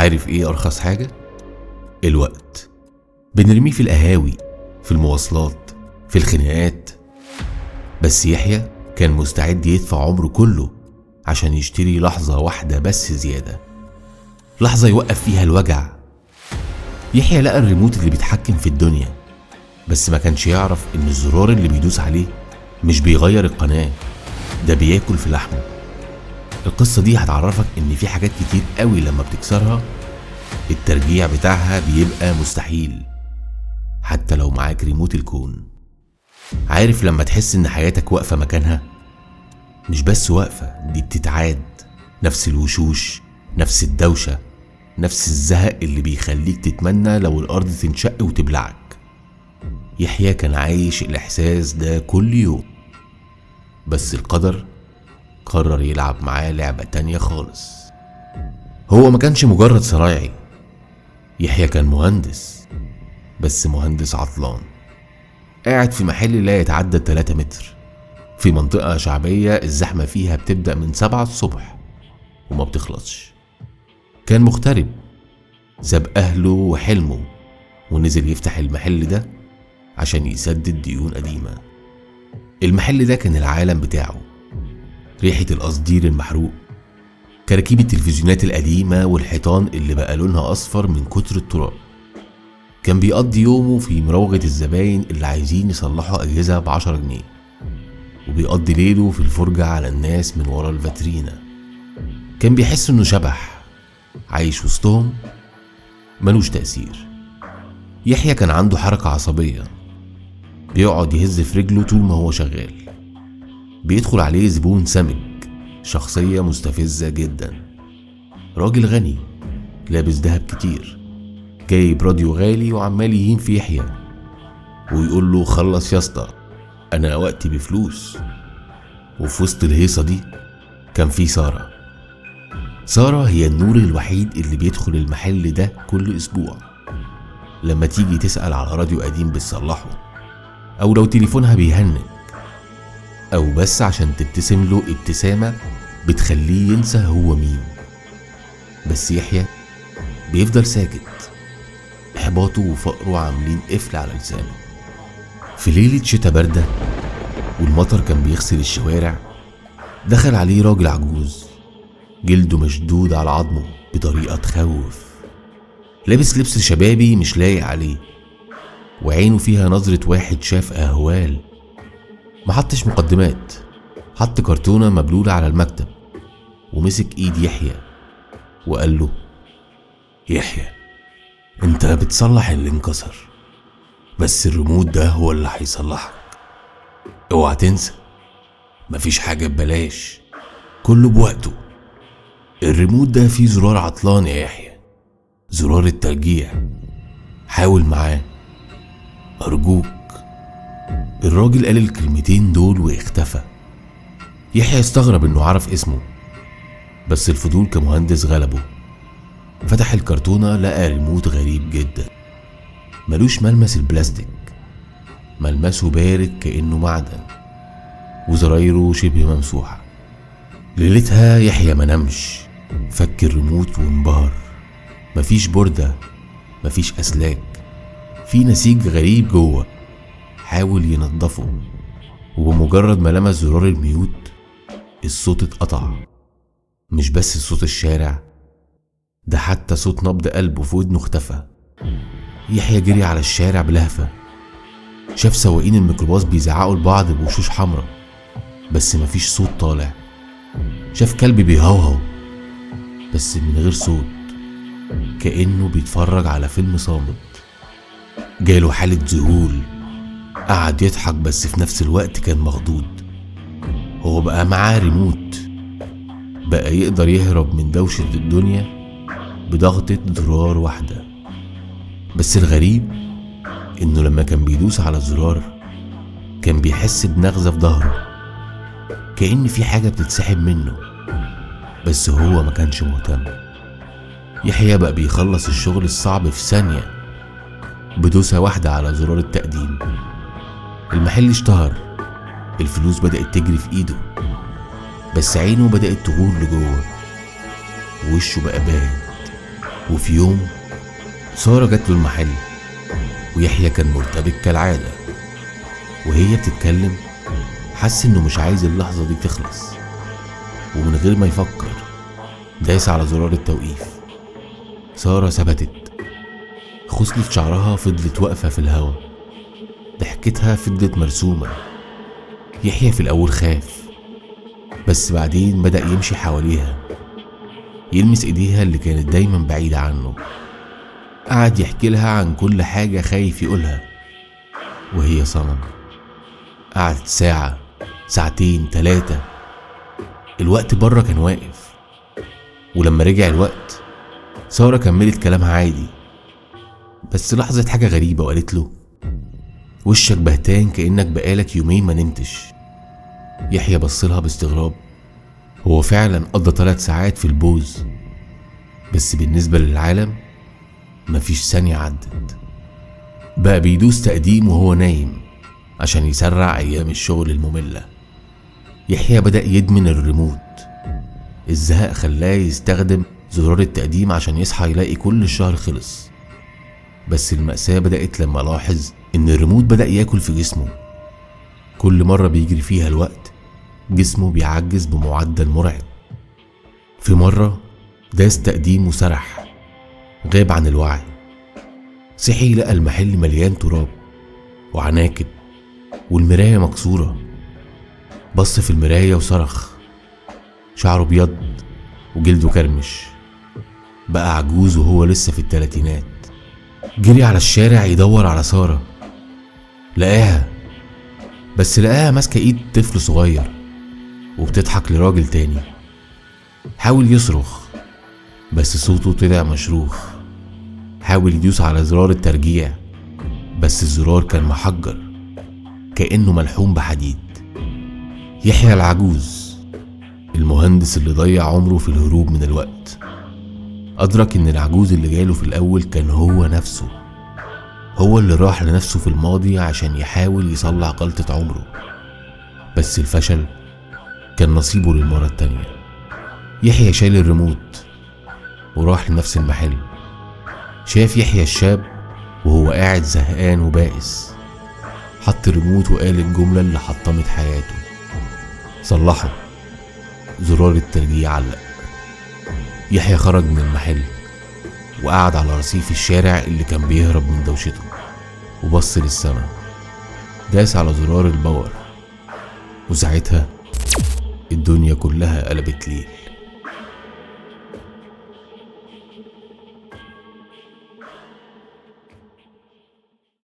عارف ايه ارخص حاجة؟ الوقت. بنرميه في القهاوي، في المواصلات، في الخناقات. بس يحيى كان مستعد يدفع عمره كله عشان يشتري لحظة واحدة بس زيادة، لحظة يوقف فيها الوجع. يحيى لقى الريموت اللي بيتحكم في الدنيا، بس ما كانش يعرف ان الزرار اللي بيدوس عليه مش بيغير القناة، ده بياكل في لحمه. القصة دي هتعرفك ان في حاجات كتير قوي لما بتكسرها الترجيع بتاعها بيبقى مستحيل، حتى لو معاك ريموت الكون. عارف لما تحس ان حياتك واقفة مكانها؟ مش بس واقفة، دي بتتعاد، نفس الوشوش، نفس الدوشة، نفس الزهق اللي بيخليك تتمنى لو الأرض تنشق وتبلعك. يحيى كان عايش الإحساس ده كل يوم، بس القدر قرر يلعب معاه لعبة تانية خالص. هو ما كانش مجرد صنايعي، يحيى كان مهندس، بس مهندس عطلان، قاعد في محل لا يتعدى 3 متر في منطقة شعبية الزحمة فيها بتبدأ من 7 الصبح وما بتخلصش. كان مغترب، ساب أهله وحلمه ونزل يفتح المحل ده عشان يسدد ديون قديمة. المحل ده كان العالم بتاعه، ريحة القصدير المحروق، كراكيب التلفزيونات القديمة، والحيطان اللي بقى لونها أصفر من كتر التراب. كان بيقضي يومه في مراوغة الزباين اللي عايزين يصلحوا أجهزة ب10 جنيه، وبيقضي ليله في الفرجة على الناس من ورا الفاترينا. كان بيحس إنه شبح عايش وسطهم ملوش تأثير. يحيى كان عنده حركة عصبية، بيقعد يهز في رجله طول ما هو شغال. بيدخل عليه زبون سمج، شخصية مستفزة جدا، راجل غني لابس دهب كتير، جايب راديو غالي وعمال يهين في يحيى ويقول له خلص يا اسطى انا وقتي بفلوس. وفي وسط الهيصة دي كان في سارة. سارة هي النور الوحيد اللي بيدخل المحل ده كل اسبوع. لما تيجي تسأل على راديو قديم بتصلحه، او لو تليفونها بيهنج، او بس عشان تبتسم له ابتسامة بتخليه ينسى هو مين. بس يحيى بيفضل ساكت، احباطه وفقره عاملين قفل على لسانه. في ليلة شتا باردة والمطر كان بيغسل الشوارع، دخل عليه راجل عجوز، جلده مشدود على عظمه بطريقة تخوف، لابس لبس شبابي مش لايق عليه، وعينه فيها نظرة واحد شاف أهوال. محطش مقدمات، حط كرتونة مبلولة على المكتب ومسك ايد يحيى وقال له: يحيى، انت بتصلح اللي انكسر، بس الريموت ده هو اللي هيصلحك. اوعى تنسى، مفيش حاجة ببلاش، كله بوقته. الريموت ده فيه زرار عطلان يا يحيى، زرار الترجيع، حاول معاه أرجوك. الراجل قال الكلمتين دول واختفى. يحيى استغرب انه عرف اسمه، بس الفضول كمهندس غلبه. فتح الكرتونة لقى ريموت غريب جدا، ملوش ملمس البلاستيك، ملمسه بارد كأنه معدن، وزرايره شبه ممسوحة. ليلتها يحيى منامش، فك الريموت وانبهر. مفيش بوردة، مفيش أسلاك، في نسيج غريب جوه. حاول ينظفه، وبمجرد ما لمس زرار الميوت الصوت اتقطع. مش بس صوت الشارع ده، حتى صوت نبض قلبه في ودنه اختفى. يحيى جري على الشارع بلهفة، شاف سواقين الميكروباص بيزعقوا لبعض بوشوش حمرا، بس مفيش صوت طالع. شاف كلب بيهوهو بس من غير صوت، كأنه بيتفرج على فيلم صامت. جاله حالة ذهول، قعد يضحك بس في نفس الوقت كان مخضوض. هو بقى معاه ريموت، بقى يقدر يهرب من دوشة الدنيا بضغطة زرار واحدة. بس الغريب انه لما كان بيدوس على الزرار كان بيحس بنغزة في ظهره، كأن في حاجة بتتسحب منه، بس هو ما كانش مهتم. يحيى بقى بيخلص الشغل الصعب في ثانية بدوسة واحدة على زرار التقديم. المحل اشتهر، الفلوس بدأت تجري في ايده، بس عينه بدأت تغور لجوه، ووشه بقى باهت. وفي يوم سارة جات له المحل، ويحيى كان مرتبك كالعادة. وهي بتتكلم حس انه مش عايز اللحظة دي تخلص، ومن غير ما يفكر داس على زرار التوقيف. سارة ثبتت، خصلة شعرها فضلت واقفة في الهوا، ضحكتها فضلت مرسومة. يحيى في الأول خاف، بس بعدين بدأ يمشي حواليها، يلمس ايديها اللي كانت دايما بعيدة عنه. قعد يحكي لها عن كل حاجة خايف يقولها، وهي صنم. قعدت ساعة، ساعتين، 3. الوقت بره كان واقف، ولما رجع الوقت سارة كملت كلامها عادي، بس لاحظت حاجة غريبة وقالت له: وشك بهتان كأنك بقالك يومين ما نمتش. يحيى بصلها باستغراب، هو فعلا قضى 3 ساعات في البوز، بس بالنسبة للعالم مفيش ثانية عدت. بقى بيدوس تقديم وهو نايم عشان يسرع أيام الشغل المملة. يحيى بدأ يدمن الريموت، الزهق خلاه يستخدم زرار التقديم عشان يصحى يلاقي كل الشهر خلص. بس المأساة بدأت لما لاحظ إن الريموت بدأ ياكل في جسمه. كل مرة بيجري فيها الوقت جسمه بيعجز بمعدل مرعب. في مرة داس تقديم وسرح، غاب عن الوعي. صحي لقى المحل مليان تراب وعناكب والمراية مكسورة. بص في المراية وصرخ، شعره بيض وجلده كرمش، بقى عجوز وهو لسه في 30s. جري على الشارع يدور على سارة، لقاها، بس لقاها ماسكة ايد طفل صغير وبتضحك لراجل تاني. حاول يصرخ بس صوته طلع مشروخ. حاول يدوس على زرار الترجيع بس الزرار كان محجر كأنه ملحوم بحديد. يحيى العجوز، المهندس اللي ضيع عمره في الهروب من الوقت، أدرك إن العجوز اللي جاله في الأول كان هو نفسه، هو اللي راح لنفسه في الماضي عشان يحاول يصلح غلطة عمره، بس الفشل كان نصيبه للمرة التانية. يحيى شال الريموت وراح لنفس المحل. شاف يحيى الشاب وهو قاعد زهقان وبائس، حط الريموت وقال الجملة اللي حطمت حياته: صلحه. زرار الترجيع علق. يحيى خرج من المحل وقعد على رصيف الشارع اللي كان بيهرب من دوشته، وبص للسما، داس على زرار ال power، وساعتها الدنيا كلها قلبت ليل.